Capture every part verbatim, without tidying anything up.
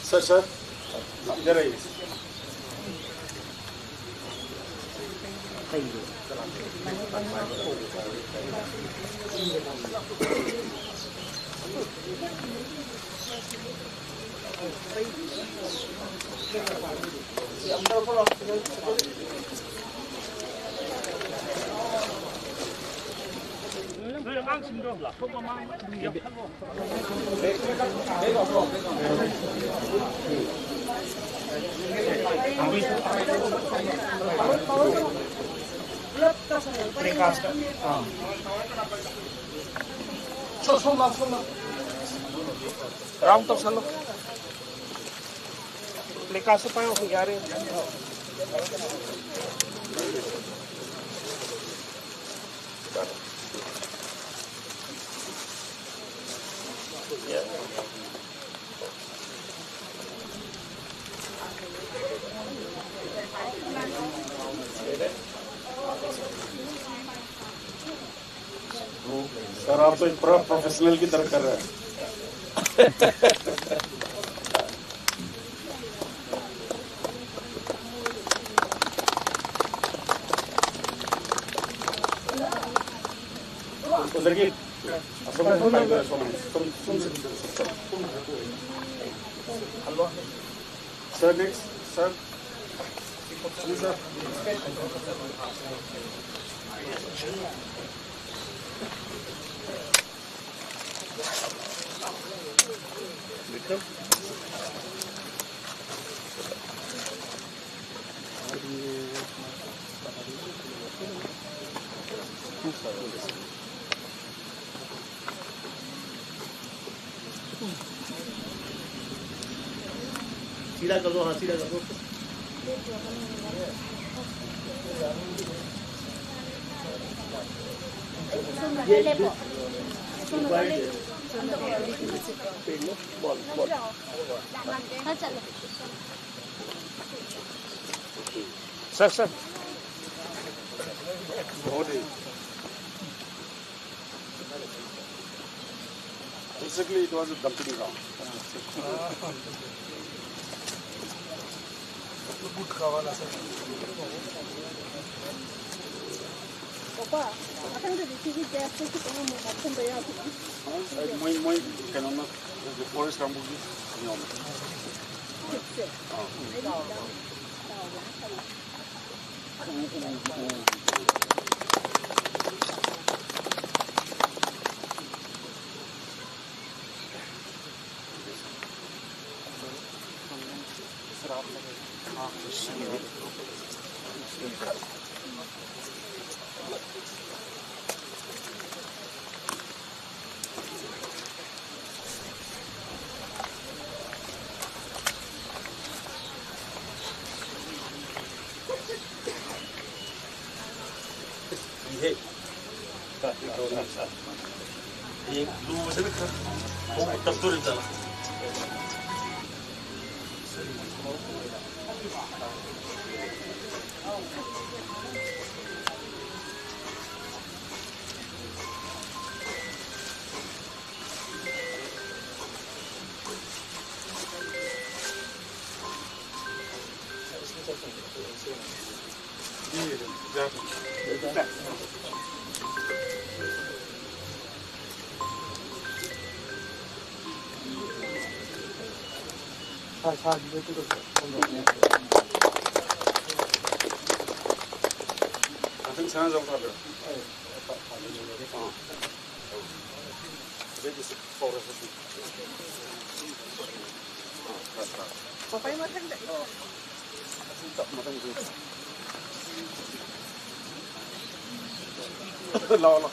Sir, sir, इधर आइए। Round ꯇꯧꯁꯜꯂꯣ꯫ Precast ꯁꯨ ꯄꯥꯏꯌꯣ, ꯑꯩꯈꯣꯏ ꯌꯥꯔꯦ꯫ सर, आप तो एक पूरा प्रोफेशनल की तरह कर रहे हैं। उधर की, सुन, सुन, सुन, सुन, सुन, सुन। Sir, next, sir. जी, सर। सीधा कर दो, हाँ, सीधा कर दो। Sir, sir. Basically, it was a dumping ground. ꯃꯊꯪꯗꯗꯤ ꯁꯤꯒꯤ ꯒ꯭ꯌꯥꯁꯁꯦ ꯈꯤꯇꯪ ꯑꯃꯨꯛ ꯍꯥꯞꯆꯤꯟꯕ ꯌꯥꯗ꯭ꯔꯣ? ꯑ, ꯃꯣꯏ, ꯃꯣꯏ ꯀꯩꯅꯣꯅ, ꯐꯣꯔꯦꯁ ꯀꯥꯡꯕꯨꯒꯤ ꯀꯩꯅꯣꯅ꯫ ꯇꯤꯞꯁꯦ? ꯑꯥ꯫ ꯑꯩꯗꯤ ꯈꯤꯇꯪ ꯆꯥꯎꯕꯅ ꯐꯩ꯫ ꯏꯍꯦ꯫ ꯍꯌꯦꯡ ꯂꯨꯕꯁꯤꯅ ꯈꯔ ꯈꯣꯡ ꯇꯞꯇꯣꯔꯤꯕ ꯖꯥꯠꯂ? ꯉꯥꯛꯇꯪ ꯁꯥꯟꯅꯖꯧ ꯇꯥꯕ꯭ꯔꯥ? ꯑꯥ꯫ ꯑꯗꯩꯗꯤ ꯁꯤ ꯐꯧꯔꯁꯤ ꯁꯤ꯫ ꯑꯥ, ꯈꯔ, ꯈꯔ꯫ ꯄꯄꯩ ꯃꯊꯪꯗ꯫ ꯇꯞ ꯃꯊꯪ ꯃꯊꯪ꯫ ꯂꯥꯛꯑꯣ, ꯂꯥꯛꯑꯣ꯫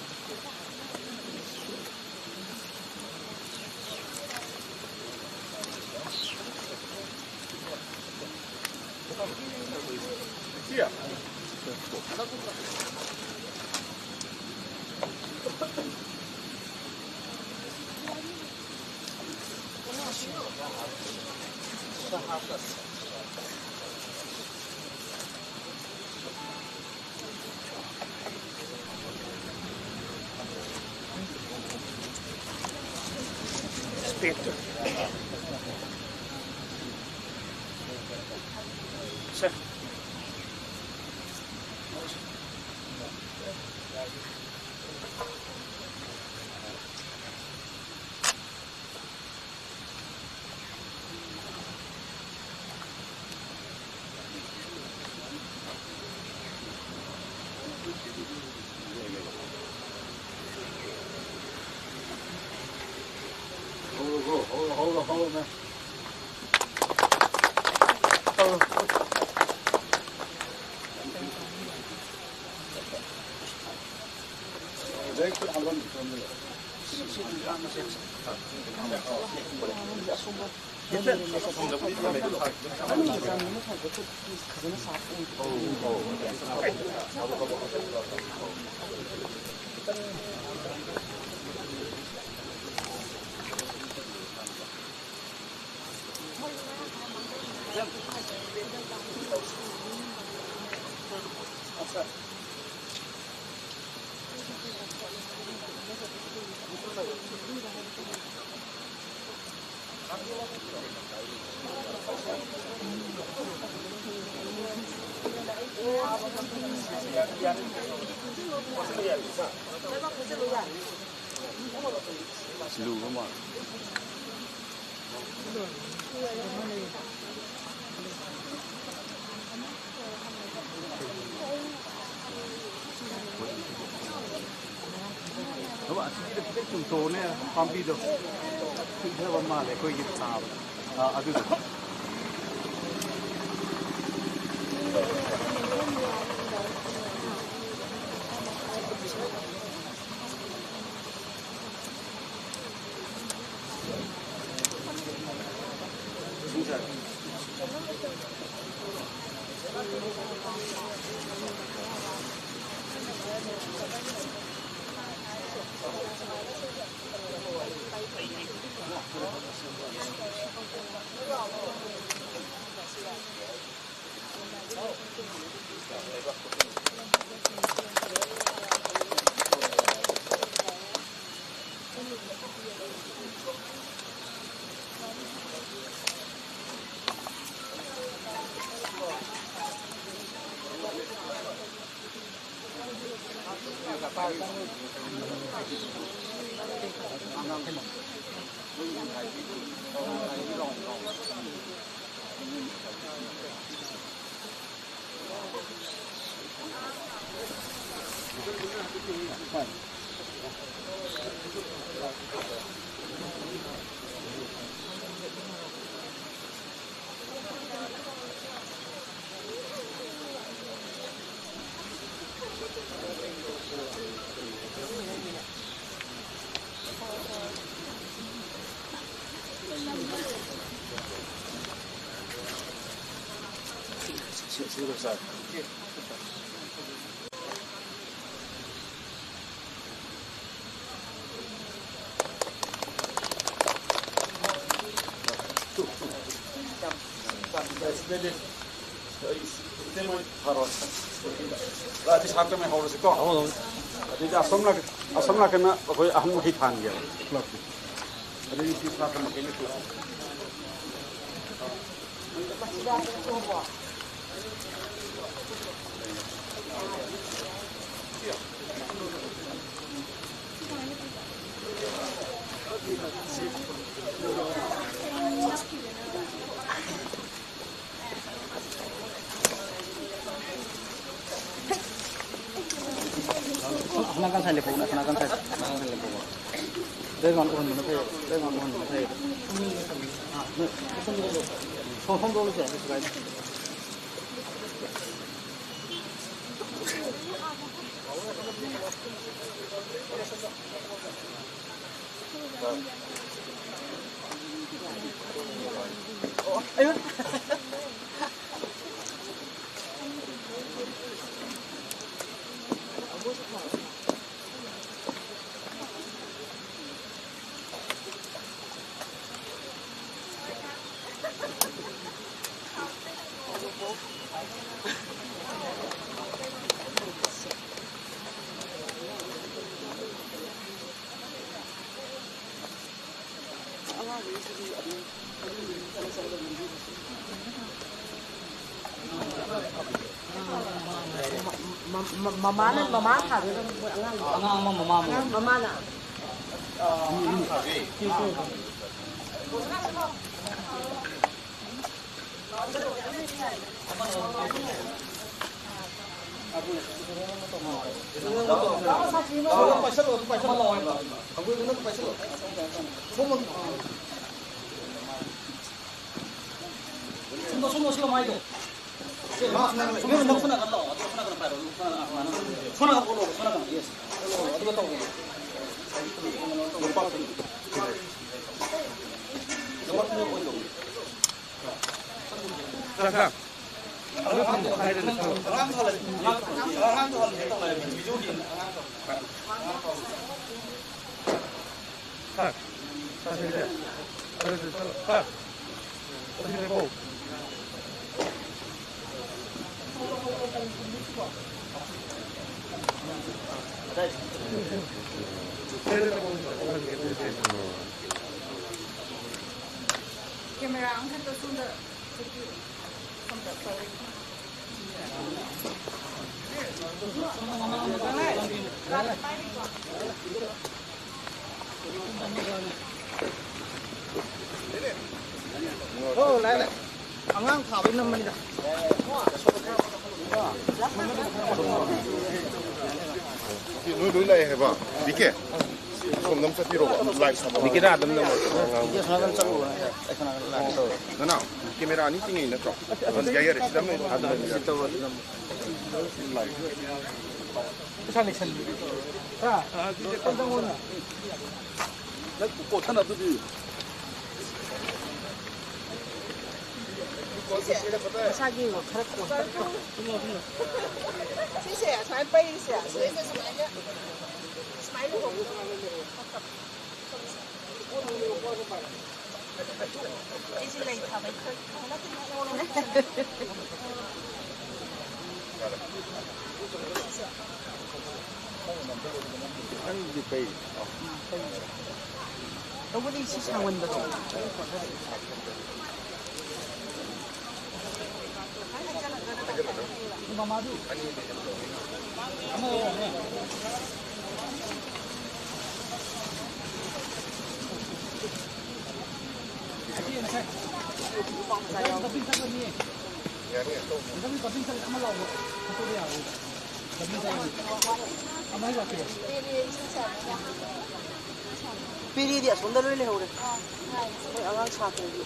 Perfecto. Sir. Hold on, hold on, hold on, hold on, man. ꯂꯨꯕ ꯃꯥꯜꯂꯦ꯫ ꯑꯗꯨꯒ ꯑꯁꯤꯒꯤꯗ ꯈꯤꯇꯪ ꯆꯨꯝꯊꯣꯛꯑꯣꯅꯦ, ꯄꯥꯝꯕꯤꯗꯣ ꯄꯤꯛꯊꯕ ꯃꯥꯜꯂꯦ ꯑꯩꯈꯣꯏꯒꯤ ꯊꯥꯕꯗ꯫ ꯑꯥ, ꯑꯗꯨꯗꯣ꯫ ꯔꯥꯗꯤ ꯁꯥꯠꯇ ꯃꯩ ꯍꯧꯔꯁꯤꯀꯣ꯫ ꯑꯗꯩꯗꯤ ꯑꯁꯣꯝ ꯅꯥꯀꯟ, ꯑꯁꯣꯝ ꯅꯥꯀꯟꯅ ꯑꯩꯈꯣꯏ ꯑꯍꯟ ꯃꯈꯩ ꯊꯥꯟꯒꯦꯕ ꯀ꯭ꯂꯕꯀꯤ꯫ ꯑꯗꯩꯗꯤ ꯁꯤ ꯁꯥꯠꯇ ꯃꯈꯩꯅ ꯀ꯭ꯂꯕ꯫ ꯑꯁꯣꯝ ꯅꯥꯀꯟ ꯁꯥꯏꯠ ꯂꯦꯞꯄꯛꯎꯅꯦ, ꯑꯁꯣꯝ ꯅꯥꯀꯟ ꯁꯥꯏꯠ, ꯑꯁꯣꯝ ꯅꯥꯀꯟ ꯁꯥꯏꯠ ꯂꯦꯞꯄꯛꯎ꯫ ꯕꯦꯛꯒ꯭ꯔꯥꯎꯟ ꯎꯍꯟꯕꯅ ꯐꯩ, ꯕꯦꯛꯒ꯭ꯔꯥꯎꯟ ꯎꯍꯟꯕꯅ ꯐꯩ꯫ ꯁꯣꯝ, ꯁꯣꯝꯗ ꯑꯣꯏꯔꯁꯨ ꯌꯥꯏ, ꯀꯩꯁꯨ ꯀꯥꯏꯗꯦ꯫ ꯃ-, ꯃ-, ꯃ-, ꯃꯃꯥꯅ, ꯃꯃꯥ ꯊꯥꯗꯣꯏꯔꯣ? ꯃꯣꯏ ꯑꯉꯥꯡꯗꯣ? ꯑꯉꯥꯡ ꯑꯃ, ꯃꯃꯥ ꯑꯃ꯫ ꯑꯉꯥꯡ ꯃꯃꯥꯅ? ꯁꯣꯝꯗ, ꯁꯣꯝꯗ ꯁꯤꯒ ꯃꯥꯏꯗꯣ꯫ ꯀꯦꯃꯦꯔꯥ ꯑꯃꯈꯛꯇ ꯁꯣꯝꯗ ꯆꯠꯄꯤꯌꯨ꯫ ꯁꯣꯝꯗ ꯇꯧꯔꯤ꯫ ꯑꯣ, ꯂꯥꯛꯑꯦ, ꯂꯥꯛꯑꯦ꯫ ꯑꯉꯥꯡ ꯊꯥꯕꯩ ꯅꯝꯕꯅꯤꯗ꯫ ꯁꯤ ꯅꯣꯏ ꯂꯣꯏ ꯂꯥꯛꯑꯦ ꯍꯥꯏꯕ? ꯕꯤ ꯀꯦ? ꯁꯣꯝꯗ ꯑꯃ ꯆꯠꯄꯤꯔꯣꯕ, ꯂꯥꯏ ꯁꯥꯕ꯫ ꯕꯤ ꯀꯦꯗ ꯑꯗꯨꯝ ꯅꯝꯃꯣ꯫ ꯕꯤ ꯀꯦ ꯁꯣꯝꯗ ꯑꯗꯨꯝ ꯆꯠꯂꯨꯔꯣ, ꯑꯩ ꯁꯣꯝꯗ ꯂꯥꯛꯑꯒꯦ꯫ ꯅꯅꯥꯎ, ꯀꯦꯃꯦꯔꯥ ꯑꯅꯤ ꯇꯤꯡꯉꯤ ꯅꯠꯇ꯭ꯔꯣ? ꯌꯥꯏ, ꯌꯥꯏ, ꯁꯤꯗ ꯑꯃ ꯂꯩ꯫ ꯑꯗꯨꯝ ꯁꯤ ꯇꯧꯔꯣ, ꯑꯗꯨꯝ꯫ ꯂꯥꯏ꯫ ꯄꯩꯁꯥ ꯂꯩꯁꯟꯕꯤ꯫ ꯍꯥ? ꯑꯗꯨꯗꯤ ꯀꯣꯟꯊꯪ ꯑꯣꯏꯅ꯫ ꯅꯪ ꯀꯣꯟꯊꯅꯕꯗꯨꯗꯤ꯫ ꯁꯤꯁꯦ ꯃꯁꯥꯒꯤ ꯈꯔ ꯀꯣꯟꯊꯪ꯫ ꯁꯤꯁꯦ ꯁꯨꯃꯥꯏꯅ ꯄꯩꯔꯤꯁꯦ, ꯁꯤꯁꯦ ꯁꯨꯃꯥꯏꯅ, ꯁꯨꯃꯥꯏꯅ ꯂꯨꯍꯣꯡꯕ꯫ ꯑꯩꯁꯦ ꯂꯩ ꯊꯥꯕꯩ ꯈꯔ ꯅꯪꯒꯤꯗꯤ ꯀꯩ? ꯇꯧꯕꯗꯤ ꯁꯤ ꯁꯥꯡꯃꯟꯕꯗꯣ꯫ ꯃꯃꯥꯗꯨ꯫ ꯑꯃ ꯂꯧꯔꯣ, ꯑꯃ꯫ ꯑꯁꯤ ꯉꯁꯥꯏ꯫ ꯀꯞꯄꯤꯡ ꯆꯠꯄꯅꯤ꯫ ꯀꯞꯄꯤꯡ ꯆꯠꯄꯅꯤ, ꯑꯃ ꯂꯥꯎꯕ꯫ ꯐꯣꯇꯣꯗ ꯌꯥꯔꯣꯏ꯫ ꯀꯞꯄꯤꯡ ꯆꯠꯄꯅꯤ꯫ ꯑꯃ ꯍꯦꯛ ꯂꯥꯛꯄꯤꯔꯣ꯫ ꯄꯦꯔꯦꯗꯤ ꯑꯁꯣꯝꯗ ꯂꯣꯏ ꯂꯩꯍꯧꯔꯦ꯫ ꯃꯣꯏ ꯑꯉꯥꯡ ꯁꯥꯇ꯭ꯔꯒꯤ꯫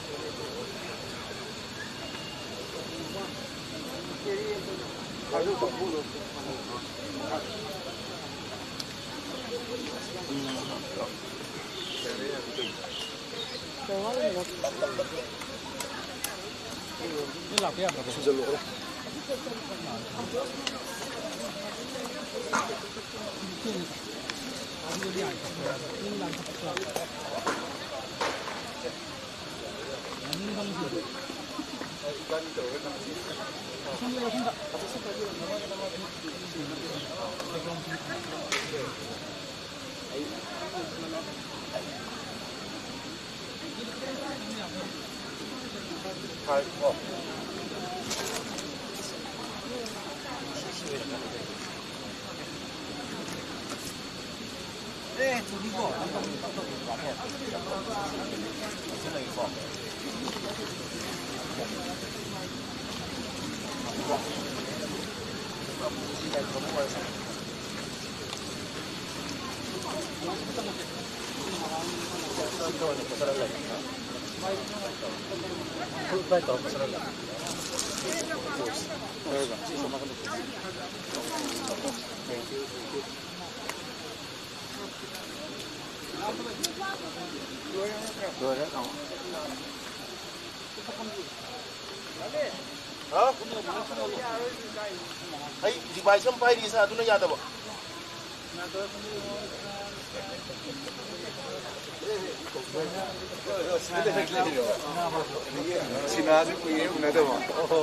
ꯍꯥ? ꯑꯩ device ꯑꯃ ꯄꯥꯏꯔꯤ, ꯁꯥꯔ, ꯑꯗꯨꯅ ꯌꯥꯗꯕ꯫ ꯁꯤꯅꯥꯁꯨ ꯀꯨꯏꯔꯦ ꯎꯅꯗꯕ꯫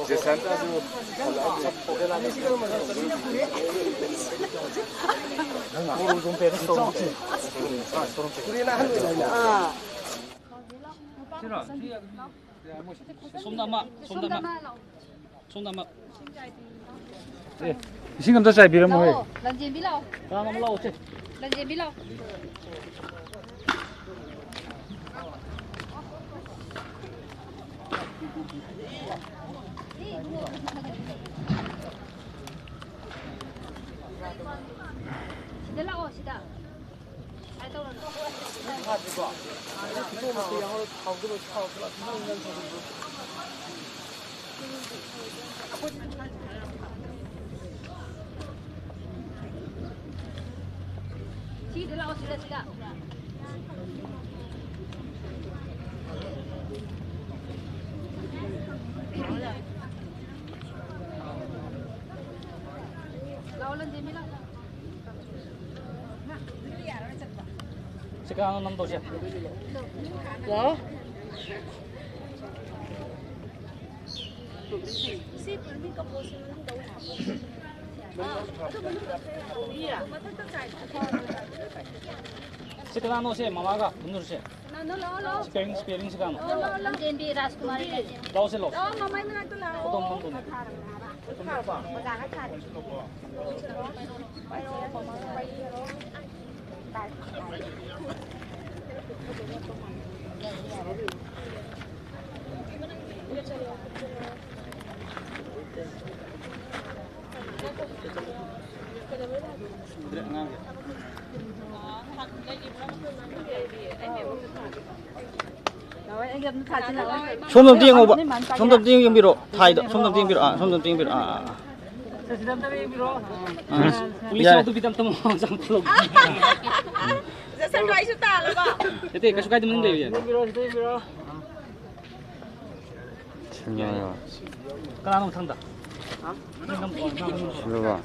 ꯖꯦꯁꯟꯇꯁꯨ ꯁꯣꯝꯗ ꯑꯃ, ꯁꯣꯝꯗ ꯑꯃ꯫ ꯁꯣꯝꯗ ꯑꯃ꯫ ꯑꯦ, ꯏꯁꯤꯡ ꯑꯝꯇ ꯆꯥꯏꯕꯤꯔꯝꯃꯣ ꯍꯦ꯫ ꯂꯥꯛꯑꯣ, ꯂꯟꯖꯦꯟꯕꯤ ꯂꯥꯛꯑꯣ꯫ ꯀꯅꯥꯅꯣꯝ ꯂꯥꯛꯑꯣꯁꯦ꯫ ꯂꯟꯖꯦꯟꯕꯤ ꯂꯥꯛꯑꯣ꯫ ꯁꯤꯗ ꯂꯥꯛꯑꯣ, ꯁꯤꯗ꯫ ꯁꯤꯗ ꯂꯥꯛꯑꯣ, ꯁꯤꯗ, ꯁꯤꯗ꯫ ꯂꯥꯛꯑꯣ, ꯂꯟꯖꯦꯟꯕꯤ, ꯂꯥꯛꯑꯣ꯫ ꯁꯤ ꯀꯅꯥꯅꯣ ꯅꯝꯗꯧꯁꯦ? ꯍꯜꯂꯣ꯫ ꯁꯤ ꯀꯅꯥꯅꯣ ꯁꯦ? ꯃꯃꯥꯒ ꯀꯨꯝꯗꯧꯁꯦ? ꯁ꯭ꯄꯦꯂꯤꯡ, ꯁ꯭ꯄꯦꯂꯤꯡꯁꯦ ꯀꯅꯥꯅꯣ? ꯂꯟꯖꯦꯟꯕꯤ ꯔꯥꯖꯀꯨꯃꯥꯔꯤ ꯂꯟꯖꯦꯟꯕꯤ꯫ ꯂꯥꯛꯑꯣꯁꯦ, ꯂꯥꯛꯑꯣ꯫ ꯂꯥꯛꯑꯣ, ꯃꯃꯥꯏ ꯃꯅꯥꯛꯇ ꯂꯥꯛꯑꯣ꯫ ꯐꯣꯇꯣ ꯑꯃ ꯅꯝꯗꯧꯅꯦ꯫ ꯑꯣꯖꯥꯒ ꯊꯥꯔꯦ꯫ ꯁꯣꯝꯗ ꯑꯝꯇ ꯌꯦꯡꯉꯣꯕ꯫ ꯁꯣꯝꯗ ꯑꯝꯇ ꯌꯦꯡꯕꯤꯔꯣ꯫ ꯊꯥꯏꯗ ꯁꯣꯝꯗ ꯑꯝꯇ ꯌꯦꯡꯕꯤꯔꯣ꯫ ꯑꯥ, ꯁꯣꯝꯗ ꯑꯝꯇ ꯌꯦꯡꯕꯤꯔꯣ꯫ ꯑꯥ, ꯑꯥ, ꯑꯥ꯫ ꯁꯤꯗ ꯑꯝꯇ ꯌꯦꯡꯕꯤꯔꯣ꯫ ꯑꯥ, ꯄꯨꯂꯤꯁ ꯌꯥꯔꯦ꯫ ꯌꯥꯎꯗꯕꯤꯗ ꯑꯝꯇ ꯃꯃꯥ ꯃꯆꯥ ꯑꯝꯇ ꯂꯧꯕꯤꯌꯨ꯫ ꯁꯤꯗ ꯁꯟ ꯔꯥꯏꯁꯁꯨ ꯇꯥꯜꯂꯕ? ꯅꯠꯇꯦ, ꯀꯩꯁꯨ ꯀꯥꯏꯗꯦ, ꯃꯅꯨꯡ ꯂꯩꯕ ꯌꯥꯅꯤ꯫ ꯌꯦꯡꯕꯤꯔꯣ, ꯁꯤꯗ ꯌꯦꯡꯕꯤꯔꯣ꯫ ꯁꯤꯟꯕ ꯌꯥꯏ꯫ ꯀꯅꯥꯅꯣ ꯃꯊꯪꯗ? ꯁꯤꯜꯂꯕ?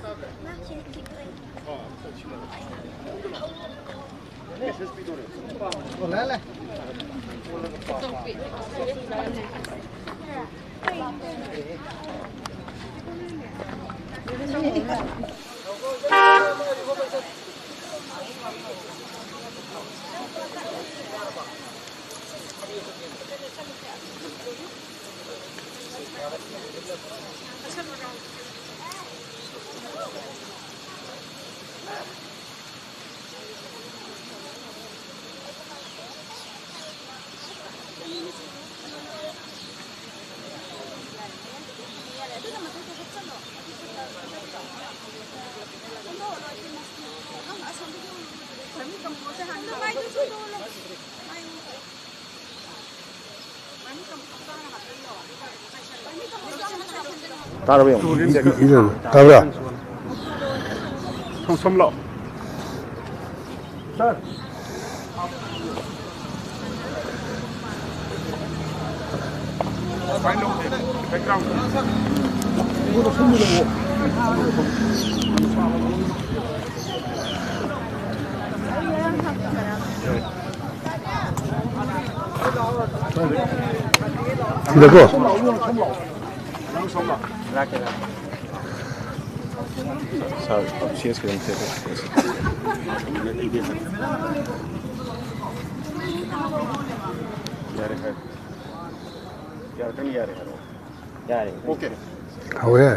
ꯇꯥꯔꯕ ꯌꯦꯡꯉꯣ꯫ ꯏ-, ꯏ-, ꯏ-, ꯇꯥꯕ꯭ꯔꯥ? ꯁꯣꯝ, ꯁꯣꯝ ꯂꯥꯛꯑꯣ꯫ ꯁꯥꯔ꯫ ꯁꯤꯗꯀꯣ? ꯁꯥꯔ, ꯁꯤ ꯑꯦꯁ ꯀꯩꯅꯣꯝ ꯁꯦ-, ꯌꯥꯔꯦ, ꯍꯥꯏꯔꯣ꯫ ꯌꯥꯔꯦ, ꯌꯥꯔꯦ, ꯍꯥꯏꯔꯣ꯫ ꯌꯥꯔꯦ꯫ ꯑꯣꯀꯦ꯫ ꯍꯧꯔꯦ꯫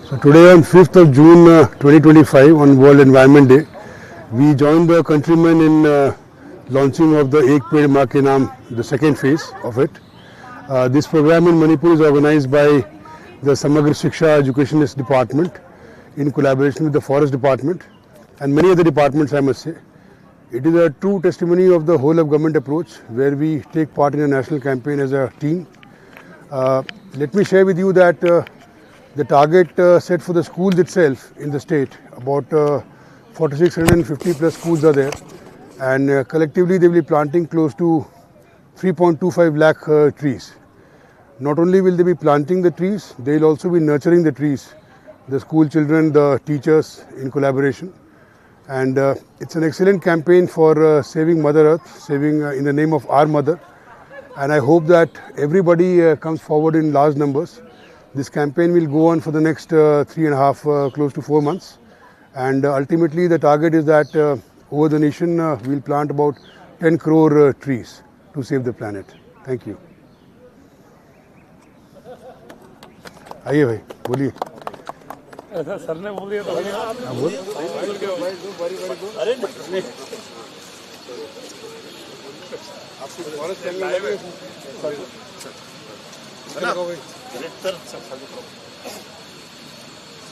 So today on fifth of June, uh, twenty twenty-five, on World Environment Day, we joined the countrymen in, uh, launching of the Ek Ped Maa Ke Naam, the second phase of it. Uh, this program in Manipur is organized by the Samagra Shiksha Educationist Department in collaboration with the Forest Department and many other departments, I must say. It is a true testimony of the whole of government approach, where we take part in a national campaign as a team. Uh, let me share with you that, uh, the target, uh, set for the schools itself in the state, about, uh, forty-six hundred fifty plus schools are there, and, uh, collectively they will be planting close to three point two five lakh, uh, trees. Not only will they be planting the trees, they will also be nurturing the trees. The school children, the teachers in collaboration. And, uh, it's an excellent campaign for, uh, saving Mother Earth, saving, uh, in the name of our mother. And I hope that everybody, uh, comes forward in large numbers. This campaign will go on for the next, uh, three and a half, uh, close to four months. And, uh, ultimately, the target is that, uh, over the nation, uh, we'll plant about ten crore, uh, trees to save the planet. Thank you. आइए भाई, बोलिए। ऐसा sir ने बोल दिया तो हाँ, बोल। अरे नहीं। आपको फॉरेस्ट जंगल लगे। है ना? डायरेक्टर सर, सर को।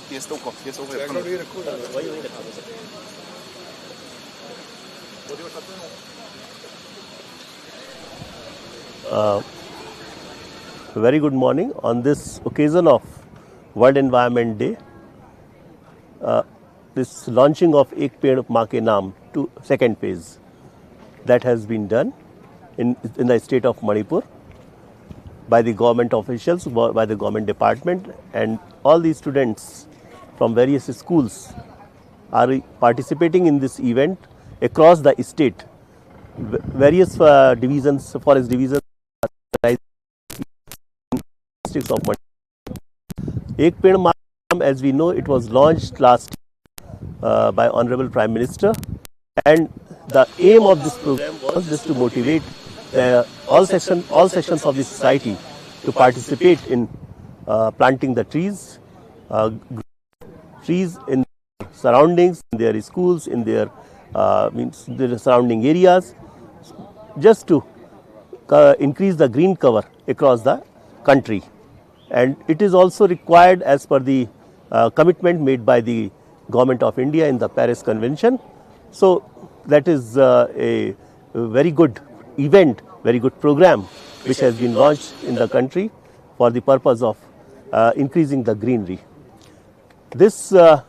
केस तो को, केस तो को। वही, वही रखो। Uh, very good morning. On this occasion of World Environment Day, uh, this launching of Ek Ped Maa Ke Naam to second phase, that has been done in, in the state of Manipur by the government officials, by the government department, and all these students from various schools are participating in this event across the state. Various uh, divisions, forest divisions, districts of Manipur. Ek Ped Maa Ke Naam, as we know, it was launched last uh, by Honorable Prime Minister, and the aim of this program was just to motivate the, all section, all sections of the society to participate in uh, planting the trees, uh, trees in surroundings, in their schools, in their uh, means the surrounding areas, just to uh, increase the green cover across the country. And it is also required as per the uh, commitment made by the Government of India in the Paris Convention. So that is uh, a very good event, very good program which has been launched in the country for the purpose of uh, increasing the greenery. This uh,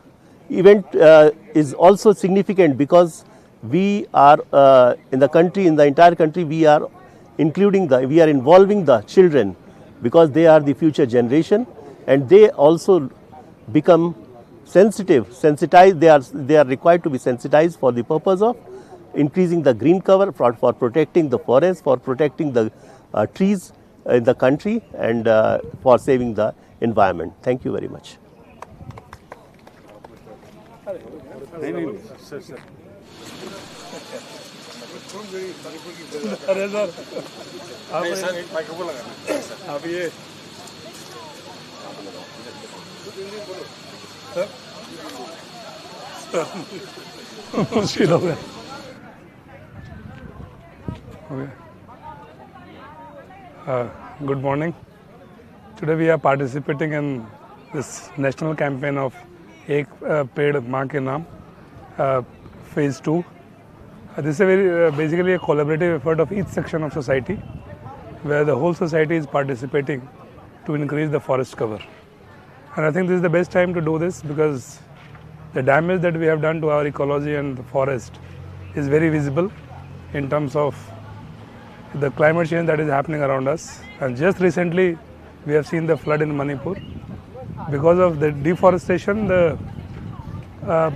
event uh, is also significant because we are uh, in the country, in the entire country, we are including the, we are involving the children because they are the future generation, and they also become sensitive, sensitized. They are, they are required to be sensitized for the purpose of increasing the green cover, for, for protecting the forest, for protecting the uh, trees in the country, and uh, for saving the environment. Thank you very much. अरे sir, आप, आप ये sir, मुश्किल हो गया. Okay. Uh, good morning. Today we are participating in this national campaign of Ek uh, Ped Maa Ke Naam, uh, phase two. Uh, this is a very, uh, basically a collaborative effort of each section of society, where the whole society is participating to increase the forest cover. And I think this is the best time to do this because the damage that we have done to our ecology and the forest is very visible in terms of the climate change that is happening around us. And just recently, we have seen the flood in Manipur. Because of the deforestation, the, uh,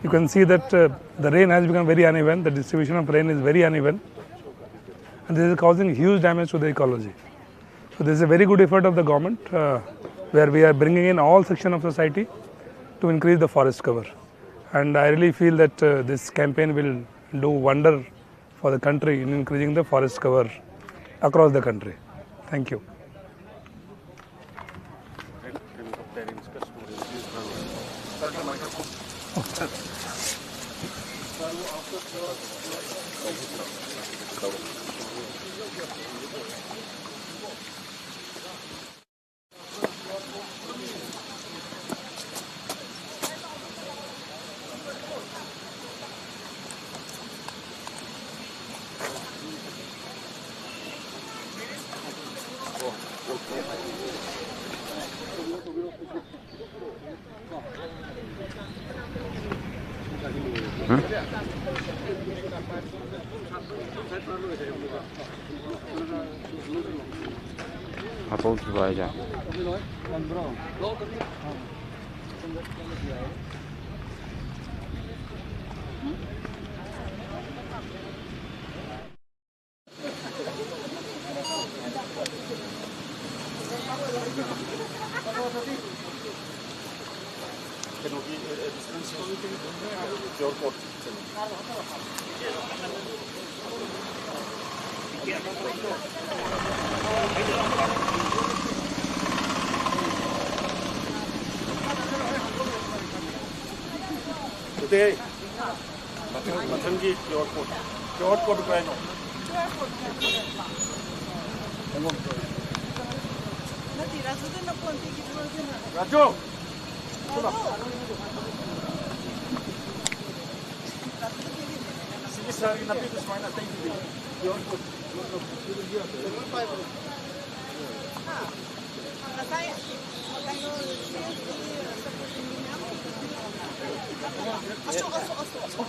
you can see that, uh, the rain has become very uneven, the distribution of rain is very uneven, and this is causing huge damage to the ecology. So this is a very good effort of the government, uh, where we are bringing in all section of society to increase the forest cover. And I really feel that, uh, this campaign will do wonder for the country in increasing the forest cover across the country. Thank you. ꯍꯥꯞꯍꯧꯗ꯭ꯔꯤꯕ ꯍꯥꯏꯁꯦ? ꯀꯩꯅꯣꯒꯤ, ꯑꯦ, ꯑꯦ, distance Q R code. ꯃꯊꯪ, ꯃꯊꯪꯒꯤ Q R code, Q R code ꯀꯗꯥꯏꯅꯣ? ꯔꯥꯖꯨ! ꯁꯤꯒꯤ ꯁꯥꯔꯒꯤ ꯅꯥꯄꯤꯗꯨ ꯁꯨꯃꯥꯏꯅ ꯑꯇꯩꯗꯨꯗꯤ ꯀ꯭ꯌꯨ ꯑꯥꯔ ꯀꯣꯗ꯫ ꯉꯁꯥꯏ ꯀꯩꯅꯣ, ꯁꯦꯜꯁꯀꯤ ꯁꯞꯄꯣꯔꯠ ꯃꯌꯥꯝ ꯑꯁꯣꯛ, ꯑꯁꯣꯛ, ꯑꯁꯣꯛ꯫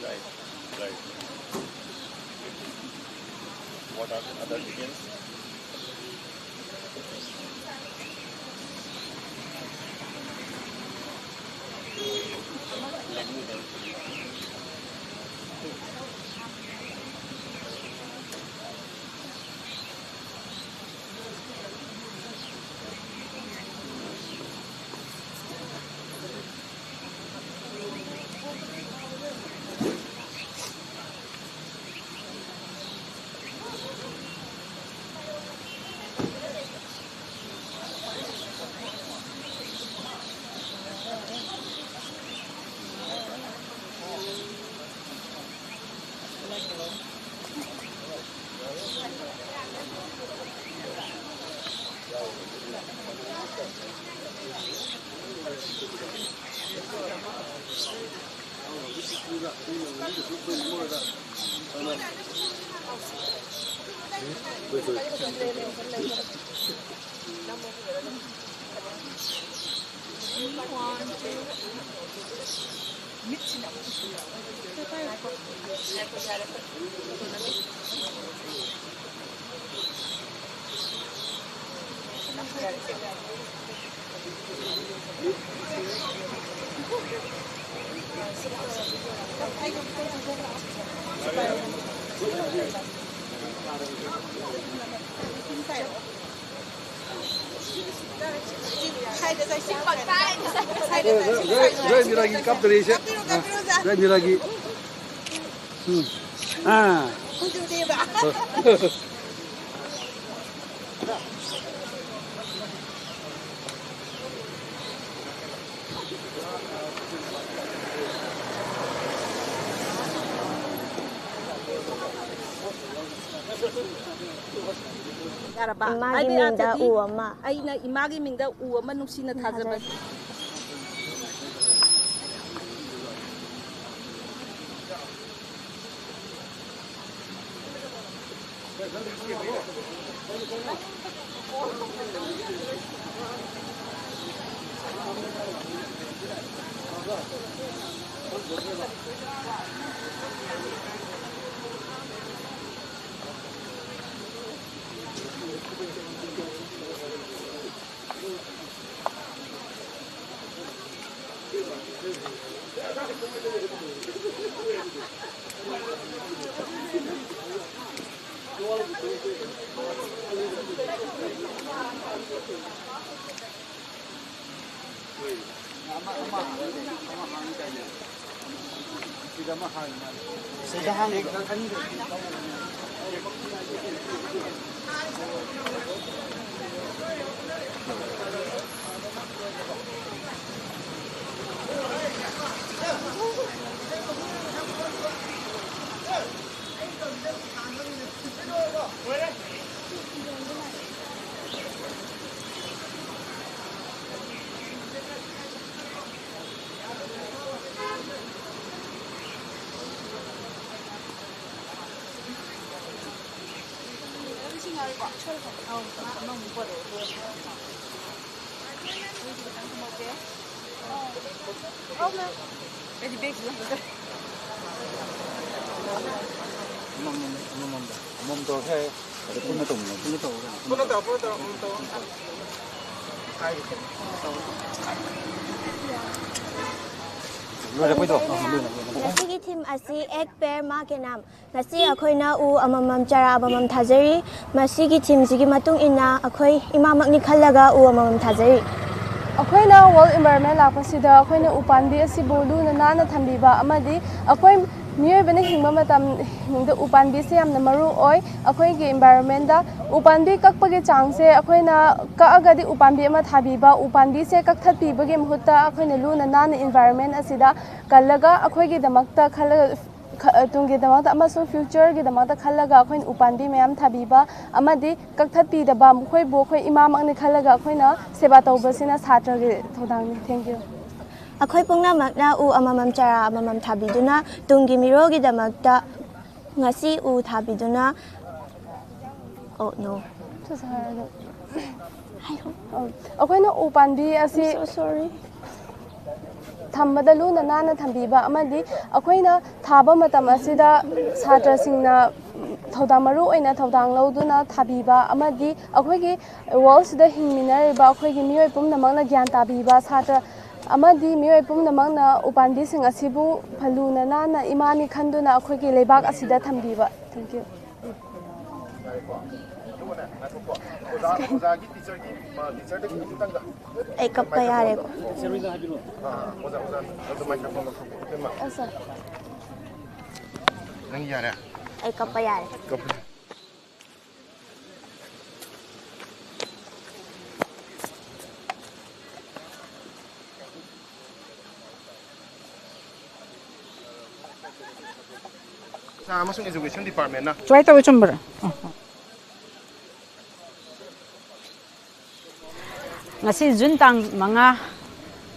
Right, right. What are the other details? Let me help you. ꯖꯣꯏ ꯏꯟꯗꯤꯔꯥꯒꯤ ꯀꯥꯞꯇꯔꯤꯁꯦ꯫ ꯖꯣꯏ ꯏꯟꯗꯤꯔꯥꯒꯤ꯫ ꯎꯝ꯫ ꯑꯥ꯫ ꯌꯥꯔꯕ? ꯏꯃꯥꯒꯤ ꯍꯥꯏꯕ ꯃꯤꯡꯗ ꯌꯥꯗ꯭ꯔꯗꯤ ꯎ ꯑꯃ꯫ ꯑꯩꯅ ꯏꯃꯥꯒꯤ ꯃꯤꯡꯗ ꯎ ꯑꯃ ꯅꯨꯡꯁꯤꯅ ꯊꯥꯖꯕꯅꯤ꯫ ꯑꯃꯃꯝ, ꯑꯃꯃꯝꯗ꯫ ꯑꯃꯃꯝ ꯇꯧꯔꯁꯨ ꯌꯥꯏ꯫ ꯑꯗꯨ ꯄꯨꯟꯅ ꯇꯧꯃꯤꯟꯅꯁꯤ꯫ ꯄꯨꯟꯅ ꯇꯧꯔꯒ꯫ ꯄꯨꯟꯅ ꯇꯧ, ꯄꯨꯟꯅ ꯇꯧ, ꯄꯨꯟꯅ ꯇꯧ꯫ ꯂꯣꯏꯔꯦ, ꯑꯩꯈꯣꯏꯗꯣ꯫ ꯉꯁꯤꯒꯤ ꯊꯤꯝ ꯑꯁꯤ ꯑꯦꯛ ꯄꯦꯔ ꯃꯥ ꯀꯦ ꯅꯥꯝ꯫ ꯉꯁꯤ ꯑꯩꯈꯣꯏꯅ ꯎ ꯑꯃꯃꯝ, ꯆꯥꯔꯥ ꯑꯃꯃꯝ ꯊꯥꯖꯔꯤ꯫ ꯃꯁꯤꯒꯤ ꯊꯤꯝꯁꯤꯒꯤ ꯃꯇꯨꯡ ꯏꯟꯅ ꯑꯩꯈꯣꯏ ꯏꯃꯥꯃꯛꯅꯤ ꯈꯜꯂꯒ ꯎ ꯑꯃꯃꯝ ꯊꯥꯖꯔꯤ꯫ ꯑꯩꯈꯣꯏꯅ ꯋꯥꯔꯜ ꯏꯟꯚꯥꯏꯔꯣꯟꯃꯦꯟ ꯂꯥꯛꯄꯁꯤꯗ ꯑꯩꯈꯣꯏꯅ ꯎꯄꯥꯝꯕꯤ ꯑꯁꯤꯕꯨ ꯂꯨꯅ ꯅꯥꯟꯅ ꯊꯝꯕꯤꯕ ꯑꯃꯗꯤ ꯑꯩꯈꯣꯏ ꯃꯤꯑꯣꯏꯕꯅ ꯍꯤꯡꯕ ꯃꯇꯝꯗ ꯎꯄꯥꯝꯕꯤꯁꯦ ꯌꯥꯝꯅ ꯃꯔꯨ ꯑꯣꯏ꯫ ꯑꯩꯈꯣꯏꯒꯤ ꯏꯟꯚꯥꯏꯔꯣꯟꯃꯦꯟꯗ ꯎꯄꯥꯝꯕꯤ ꯀꯛꯄꯒꯤ ꯆꯥꯡꯁꯦ, ꯑꯩꯈꯣꯏꯅ ꯀꯛꯑꯒꯗꯤ ꯎꯄꯥꯝꯕꯤ ꯑꯃ ꯊꯥꯕꯤꯕ, ꯎꯄꯥꯝꯕꯤꯁꯦ ꯀꯛꯊꯠꯄꯤꯕꯒꯤ ꯃꯍꯨꯠꯇ ꯑꯩꯈꯣꯏꯅ ꯂꯨꯅ ꯅꯥꯟꯅ ꯏꯟꯚꯥꯏꯔꯣꯟꯃꯦꯟ ꯑꯁꯤꯗ ꯀꯜꯂꯒ ꯑꯩꯈꯣꯏꯒꯤꯗꯃꯛꯇ ꯈꯜꯂꯒ, ꯈ-, ꯇꯨꯡꯒꯤꯗꯃꯛꯇ ꯑꯃꯁꯨꯡ ꯐ꯭ꯌꯨꯆꯔꯒꯤꯗꯃꯛꯇ ꯈꯜꯂꯒ ꯑꯩꯈꯣꯏꯅ ꯎꯄꯥꯝꯕꯤ ꯃꯌꯥꯝ ꯊꯥꯕꯤꯕ ꯑꯃꯗꯤ ꯀꯛꯊꯠꯄꯤꯗꯕ, ꯃꯈꯣꯏꯕꯨ ꯑꯩꯈꯣꯏ ꯏꯃꯥꯃꯛꯅꯤ ꯈꯜꯂꯒ ꯑꯩꯈꯣꯏꯅ ꯁꯦꯕꯥ ꯇꯧꯕꯁꯤꯅ ꯁꯥꯇ꯭ꯔꯒꯤ ꯊꯧꯗꯥꯡꯅꯤ꯫ Thank you꯫ ꯑꯩꯈꯣꯏ ꯄꯨꯝꯅꯃꯛꯅ ꯎ ꯑꯃꯃꯝ, ꯆꯥꯔꯥ ꯑꯃꯃꯝ ꯊꯥꯕꯤꯗꯨꯅ ꯇꯨꯡꯒꯤ ꯃꯤꯔꯣꯜꯒꯤꯗꯃꯛꯇ ꯉꯁꯤ ꯎ ꯊꯥꯕꯤꯗꯨꯅ, oh no꯫ ꯍꯥꯏꯔꯣ꯫ ꯑꯩꯈꯣꯏꯅ ꯎ ꯄꯥꯝꯕꯤ ꯑꯁꯤ I'm so sorry꯫ ꯊꯝꯕꯗ ꯂꯨꯅ ꯅꯥꯟꯅ ꯊꯝꯕꯤꯕ ꯑꯃꯗꯤ ꯑꯩꯈꯣꯏꯅ ꯊꯥꯕ ꯃꯇꯝ ꯑꯁꯤꯗ ꯁꯥꯇ꯭ꯔꯁꯤꯡꯅ ꯊꯧꯗꯥꯡ, ꯃꯔꯨ ꯑꯣꯏꯅ ꯊꯧꯗꯥꯡ ꯂꯧꯗꯨꯅ ꯊꯥꯕꯤꯕ ꯑꯃꯗꯤ ꯑꯩꯈꯣꯏꯒꯤ ꯋꯥꯔꯜꯁꯤꯗ ꯍꯤꯡꯃꯤꯟꯅꯔꯤꯕ ꯑꯩꯈꯣꯏꯒꯤ ꯃꯤꯑꯣꯏ ꯄꯨꯝꯅꯃꯛꯅ ꯒ꯭ꯌꯥꯟ ꯇꯥꯕꯤꯕ, ꯁꯥꯇ꯭ꯔ ꯑꯃꯗꯤ ꯃꯤꯑꯣꯏ ꯄꯨꯝꯅꯃꯛꯅ ꯎꯄꯥꯝꯕꯤꯁꯤꯡ ꯑꯁꯤꯕꯨ ꯐ-, ꯂꯨꯅ ꯅꯥꯟꯅ ꯏꯃꯥꯅꯤ ꯈꯟꯗꯨꯅ ꯑꯩꯈꯣꯏꯒꯤ ꯂꯩꯕꯥꯛ ꯑꯁꯤꯗ ꯊꯝꯕꯤꯕ꯫ Thank you꯫ ꯑꯩ ꯀꯞꯄ ꯌꯥꯔꯦꯀꯣ? ꯑꯁ꯫ ꯅꯪ ꯌꯥꯔꯦ? ꯑꯩ ꯀꯞꯄ ꯌꯥꯔꯦ꯫ ꯀꯞꯄ꯫ ꯑꯃꯁꯨꯡ Education Department ꯅ ꯁꯨꯃꯥꯏꯅ ꯇꯧꯋꯤ, ꯆꯨꯝꯕ꯭ꯔꯥ? ꯎꯝ, ꯎꯝ꯫ ꯉꯁꯤ ꯖꯨꯟ ꯇꯥꯡ ꯃꯉꯥ,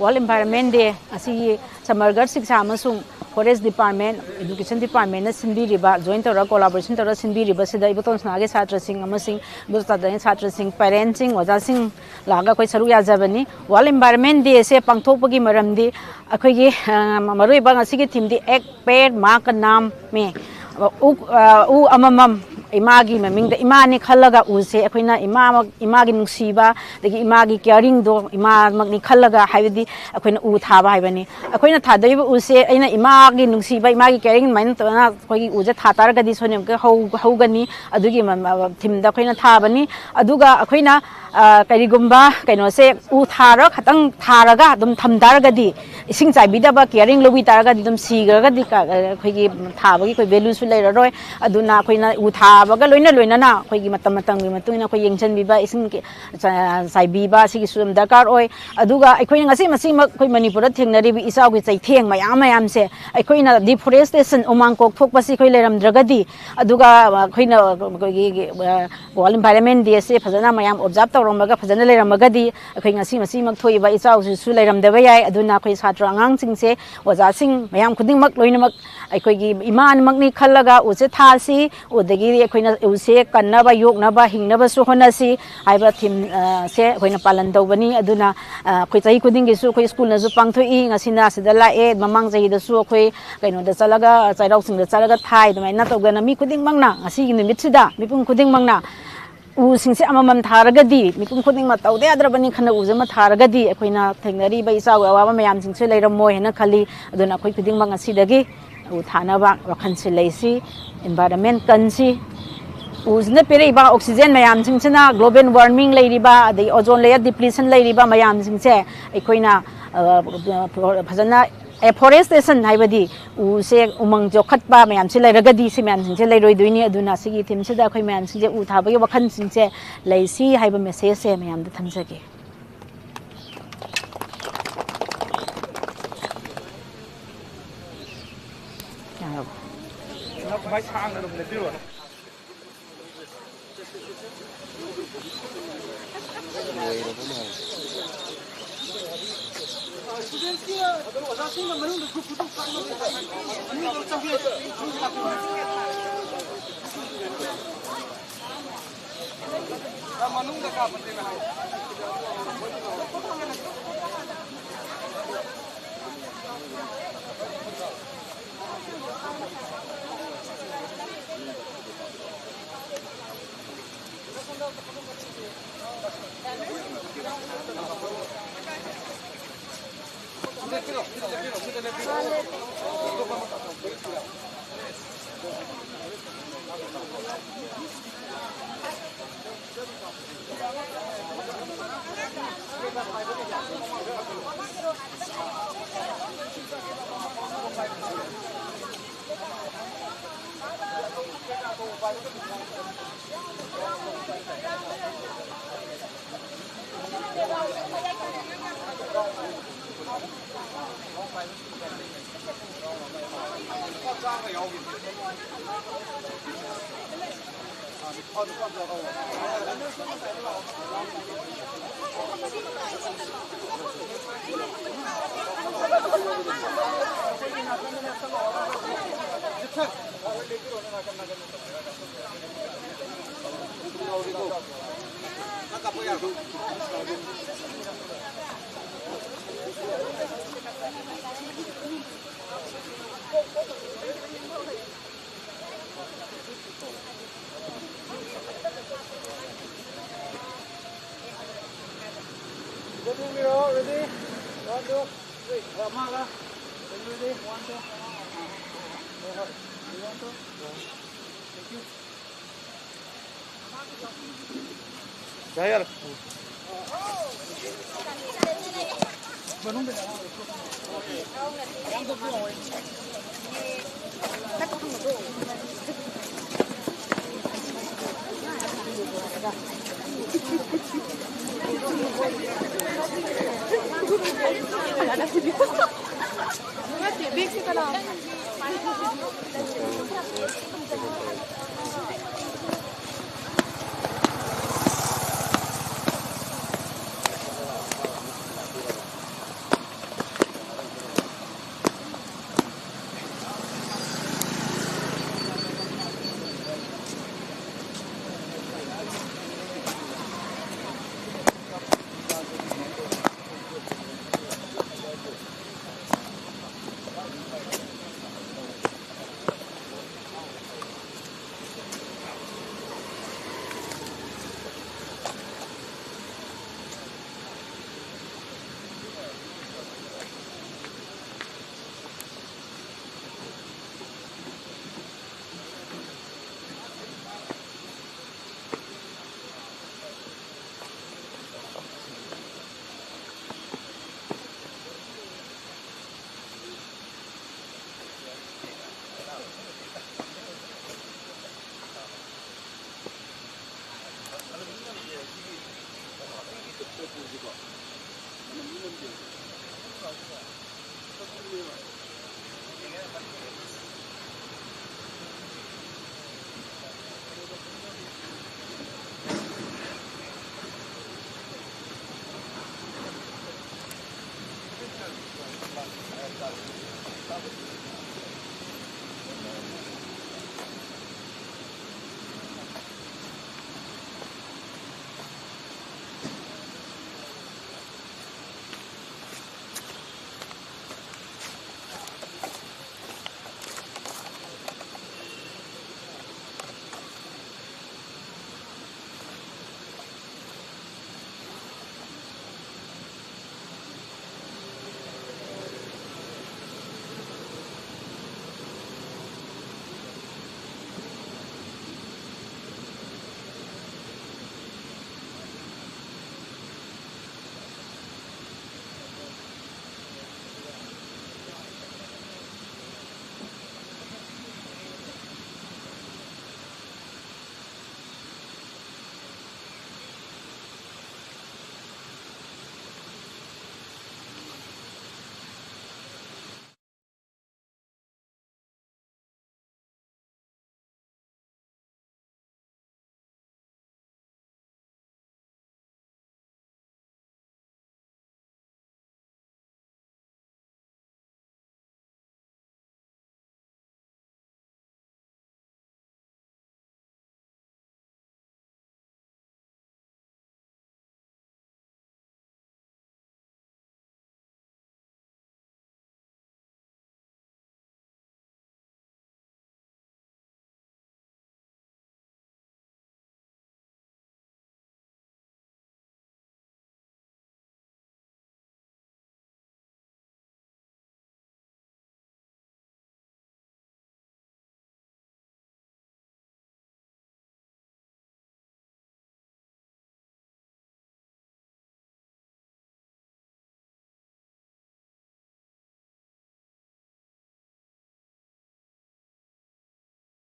World Environment Day꯫ ꯉꯁꯤꯒꯤ ꯁꯃꯒ꯭ꯔ ꯁꯤꯛꯁꯥ ꯑꯃꯁꯨꯡ Forest Department, Education Departmentꯅ ꯁꯤꯟꯕꯤꯔꯤꯕ, join ꯇꯧꯔꯒ, collaboration ꯇꯧꯔꯒ ꯁꯤꯟꯕꯤꯔꯤꯕꯁꯤꯗ ꯏꯕꯣꯇꯣꯟ ꯁꯅꯥꯒꯤ ꯁꯥꯇ꯭ꯔꯁꯤꯡ ꯑꯃꯁꯨꯡ ꯏꯕꯣꯇꯣꯟ ꯁꯅꯥꯒꯤ ꯁꯥꯇ꯭ꯔꯁꯤꯡ, parentsꯁꯤꯡ, ꯑꯣꯖꯥꯁꯤꯡ ꯂꯥꯛꯑꯒ ꯑꯩꯈꯣꯏ ꯁꯔꯨꯛ ꯌꯥꯖꯕꯅꯤ꯫ World Environment Dayꯁꯦ ꯄꯥꯡꯊꯣꯛꯄꯒꯤ ꯃꯔꯝꯗꯤ ꯑꯩꯈꯣꯏꯒꯤ, ꯑ, ꯃꯔꯨꯑꯣꯏꯕ ꯉꯁꯤꯒꯤ themeꯗꯤ "ꯑꯦꯛ ꯄꯦꯔ ꯃꯥ ꯀ ꯅꯥꯝ ꯃꯦ", ꯎ, ꯑ, ꯎ ꯑꯃꯃꯝ ꯏꯃꯥꯒꯤ ꯃꯃꯤꯡꯗ, ꯏꯃꯥꯅꯤ ꯈꯜꯂꯒ ꯎꯁꯦ ꯑꯩꯈꯣꯏꯅ ꯏꯃꯥꯃꯛ, ꯏꯃꯥꯒꯤ ꯅꯨꯡꯁꯤꯕ, ꯑꯗꯒꯤ ꯏꯃꯥꯒꯤ caringꯗꯣ ꯏꯃꯥꯃꯛꯅꯤ ꯈꯜꯂꯒ, ꯍꯥꯏꯕꯗꯤ ꯑꯩꯈꯣꯏꯅ ꯎ ꯊꯥꯕ ꯍꯥꯏꯕꯅꯤ꯫ ꯑꯩꯈꯣꯏꯅ ꯊꯥꯗꯣꯏꯕ ꯎꯁꯦ ꯑꯩꯅ ꯏꯃꯥꯒꯤ ꯅꯨꯡꯁꯤꯕ, ꯏꯃꯥꯒꯤ caring ꯑꯗꯨꯃꯥꯏꯅ ꯇꯧꯗꯅ ꯑꯩꯈꯣꯏꯒꯤ ꯎꯁꯦ ꯊꯥ ꯇꯥꯔꯒꯗꯤ ꯁꯣꯏꯗꯅꯃꯛꯀꯤ ꯍꯧ-, ꯍꯧꯒꯅꯤ꯫ ꯑꯗꯨꯒꯤ ꯃ-, ꯃ-, themeꯗ ꯑꯩꯈꯣꯏꯅ ꯊꯥꯕꯅꯤ꯫ ꯑꯗꯨꯒ ꯑꯩꯈꯣꯏꯅ, ꯑ, ꯀꯔꯤꯒꯨꯝꯕ ꯀꯩꯅꯣꯁꯦ ꯎ ꯊꯥꯔ ꯈꯛꯇꯪ ꯊꯥꯔꯒ ꯑꯗꯨꯝ ꯊꯝ ꯇꯥꯔꯒꯗꯤ, ꯏꯁꯤꯡ ꯆꯥꯏꯕꯤꯗꯕ, caring ꯂꯧꯕꯤ ꯇꯥꯔꯒꯗꯤ ꯑꯗꯨꯝ ꯁꯤꯈ꯭ꯔꯒꯗꯤ ꯀ-, ꯑꯩꯈꯣꯏꯒꯤ ꯊꯥꯕꯒꯤ ꯑꯩꯈꯣꯏ valueꯁꯨ ꯂꯩꯔꯔꯣꯏ꯫ ꯑꯗꯨꯅ ꯑꯩꯈꯣꯏꯅ ꯎ ꯊꯥꯕꯒ ꯂꯣꯏꯅ ꯂꯣꯏꯅꯅ ꯑꯩꯈꯣꯏꯒꯤ ꯃꯇꯝ ꯃꯇꯝꯒꯤ ꯃꯇꯨꯡ ꯏꯟꯅ ꯑꯩꯈꯣꯏ ꯌꯦꯡꯁꯤꯟꯕꯤꯕ, ꯏꯁꯤꯡ ꯆ-, ꯆꯥꯏꯕꯤꯕ, ꯁꯤꯒꯤꯁꯨ ꯌꯥꯝ ꯗꯔꯀꯥꯔ ꯑꯣꯏ꯫ ꯑꯗꯨꯒ ꯑꯩꯈꯣꯏꯅ ꯉꯁꯤ ꯃꯁꯤꯃꯛ ꯑꯩꯈꯣꯏ ꯃꯅꯤꯄꯨꯔꯗ ꯊꯦꯡꯅꯔꯤꯕ ꯏꯆꯥꯎꯒꯤ ꯆꯩꯊꯦꯡ ꯃꯌꯥꯝ ꯃꯌꯥꯝꯁꯦ, ꯑꯩꯈꯣꯏꯅ deforestation, ꯎꯃꯪ ꯀꯣꯛꯊꯣꯛꯄꯁꯤ ꯑꯩꯈꯣꯏ ꯂꯩꯔꯝꯗ꯭ꯔꯒꯗꯤ, ꯑꯗꯨꯒ ꯑꯩꯈꯣꯏꯅ ꯑꯩꯈꯣꯏꯒꯤ, ꯑ, World Environment Dayꯁꯦ ꯐꯖꯅ ꯃꯌꯥꯝ observe ꯇꯧꯔꯝꯃꯒ ꯐꯖꯅ ꯂꯩꯔꯝꯃꯒꯗꯤ, ꯑꯩꯈꯣꯏ ꯉꯁꯤ ꯃꯁꯤꯃꯛ ꯊꯣꯛꯏꯕ ꯏꯆꯥꯎꯁꯤꯁꯨ ꯂꯩꯔꯝꯗꯕ ꯌꯥꯏ꯫ ꯑꯗꯨꯅ ꯑꯩꯈꯣꯏ ꯁꯥꯇ꯭ꯔ ꯑꯉꯥꯡꯁꯤꯡꯁꯦ, ꯑꯣꯖꯥꯁꯤꯡ, ꯃꯌꯥꯝ ꯈꯨꯗꯤꯡꯃꯛ ꯂꯣꯏꯅꯃꯛ ꯑꯩꯈꯣꯏꯒꯤ ꯏꯃꯥꯃꯛꯅꯤ ꯈꯜꯂꯒ ꯎꯁꯦ ꯊꯥꯁꯤ꯫ ꯑꯗꯒꯤꯗꯤ ꯑꯩꯈꯣꯏꯅ ꯎꯁꯦ ꯀꯟꯅꯕ, ꯌꯣꯛꯅꯕ, ꯍꯤꯡꯅꯕꯁꯨ ꯍꯣꯠꯅꯁꯤ ꯍꯥꯏꯕ theme, ꯑ, ꯁꯦ ꯑꯩꯈꯣꯏꯅ ꯄꯥꯂꯟ ꯇꯧꯕꯅꯤ꯫ ꯑꯗꯨꯅ, ꯑ, ꯑꯩꯈꯣꯏ ꯆꯍꯤ ꯈꯨꯗꯤꯡꯒꯤꯁꯨ ꯑꯩꯈꯣꯏ schoolꯅꯁꯨ ꯄꯥꯡꯊꯣꯛꯏ꯫ ꯉꯁꯤꯅ ꯑꯁꯤꯗ ꯂꯥꯛꯑꯦ, ꯃꯃꯥꯡ ꯆꯍꯤꯗꯁꯨ ꯑꯩꯈꯣꯏ ꯀꯩꯅꯣꯗ ꯆꯠꯂꯒ, ꯆꯩꯔꯥꯎ ꯆꯤꯡꯗ ꯆꯠꯂꯒ ꯊꯥꯏ꯫ ꯑꯗꯨꯃꯥꯏꯅ ꯇꯧꯗꯅ ꯃꯤ ꯈꯨꯗꯤꯡꯃꯛꯅ ꯉꯁꯤꯒꯤ ꯅꯨꯃꯤꯠꯁꯤꯗ ꯃꯤꯄꯨꯝ ꯈꯨꯗꯤꯡꯃꯛꯅ ꯎꯁꯤꯡꯁꯦ ꯑꯃꯃꯝ ꯊꯥꯔꯒꯗꯤ, ꯃꯤꯄꯨꯝ ꯈꯨꯗꯤꯡꯃꯛ ꯇꯧꯗ ꯌꯥꯗ꯭ꯔꯕꯅꯤ ꯈꯟꯅ ꯎꯁꯦ ꯑꯃ ꯊꯥꯔꯒꯗꯤ, ꯑꯩꯈꯣꯏꯅ ꯊꯦꯡꯅꯔꯤꯕ ꯏꯆꯥꯎꯒꯤ ꯑꯋꯥꯕ ꯃꯌꯥꯝꯁꯤꯡꯁꯦ ꯂꯩꯔꯝꯃꯣꯏ ꯍꯥꯏꯅ ꯈꯜꯂꯤ꯫ ꯑꯗꯨꯅ ꯑꯩꯈꯣꯏ ꯈꯨꯗꯤꯡꯃꯛ ꯉꯁꯤꯗꯒꯤ ꯎ ꯊꯥꯅꯕ ꯋꯥꯈꯜꯁꯦ ꯂꯩꯁꯤ, environment ꯀꯟꯁꯤ꯫ ꯎꯁꯤꯅ ꯄꯤꯔꯛꯏꯕ oxygen ꯃꯌꯥꯝꯁꯤꯡꯁꯤꯅ global warming ꯂꯩꯔꯤꯕ, ꯑꯗꯒꯤ ozone layer depletion ꯂꯩꯔꯤꯕ ꯃꯌꯥꯝꯁꯤꯡꯁꯦ ꯑꯩꯈꯣꯏꯅ, ꯑ, ꯐꯖꯅ afforestation ꯍꯥꯏꯕꯗꯤ ꯎꯁꯦ, ꯎꯃꯪ ꯌꯣꯛꯈꯠꯄ ꯃꯌꯥꯝꯁꯦ ꯂꯩꯔꯒꯗꯤ ꯁꯤ ꯃꯌꯥꯝꯁꯤꯡꯁꯦ ꯂꯩꯔꯣꯏꯗꯣꯏꯅꯤ꯫ ꯑꯗꯨꯅ ꯁꯤꯒꯤ themeꯁꯤꯗ ꯑꯩꯈꯣꯏ ꯃꯌꯥꯝꯁꯤꯡꯁꯦ ꯎ ꯊꯥꯕꯒꯤ ꯋꯥꯈꯜꯁꯤꯡꯁꯦ ꯂꯩꯁꯤ ꯍꯥꯏꯕ messageꯁꯦ ꯃꯌꯥꯝꯗ ꯊꯝꯖꯒꯦ꯫ ꯌꯥꯔꯕꯣ? ꯁ꯭ꯇꯨꯗꯦꯟꯠꯀꯤ ꯑꯣꯖꯥꯁꯤꯡꯅ ꯃꯅꯨꯡꯗ ꯒ꯭ꯔꯨꯞ ꯐꯣꯇꯣ ꯀꯥꯞꯅꯕ ꯃꯅꯨꯡꯗ ꯆꯪꯕꯤꯔꯛꯑꯣ꯫ ꯃꯅꯨꯡꯗ ꯀꯥꯞꯄꯁꯦꯅ ꯍꯥꯏ꯫ Ready? One, two, three. ꯑꯃꯒ. Ready? One, two. ꯍꯣꯏ, ꯍꯣꯏ. One, two. Thank you. ꯌꯥꯔꯦ, ꯌꯥꯔꯦ꯫ ꯃꯅꯝꯗꯤ ꯅꯝꯗꯦꯕ꯫ ꯁꯛꯊꯤꯕꯅꯦꯕ꯫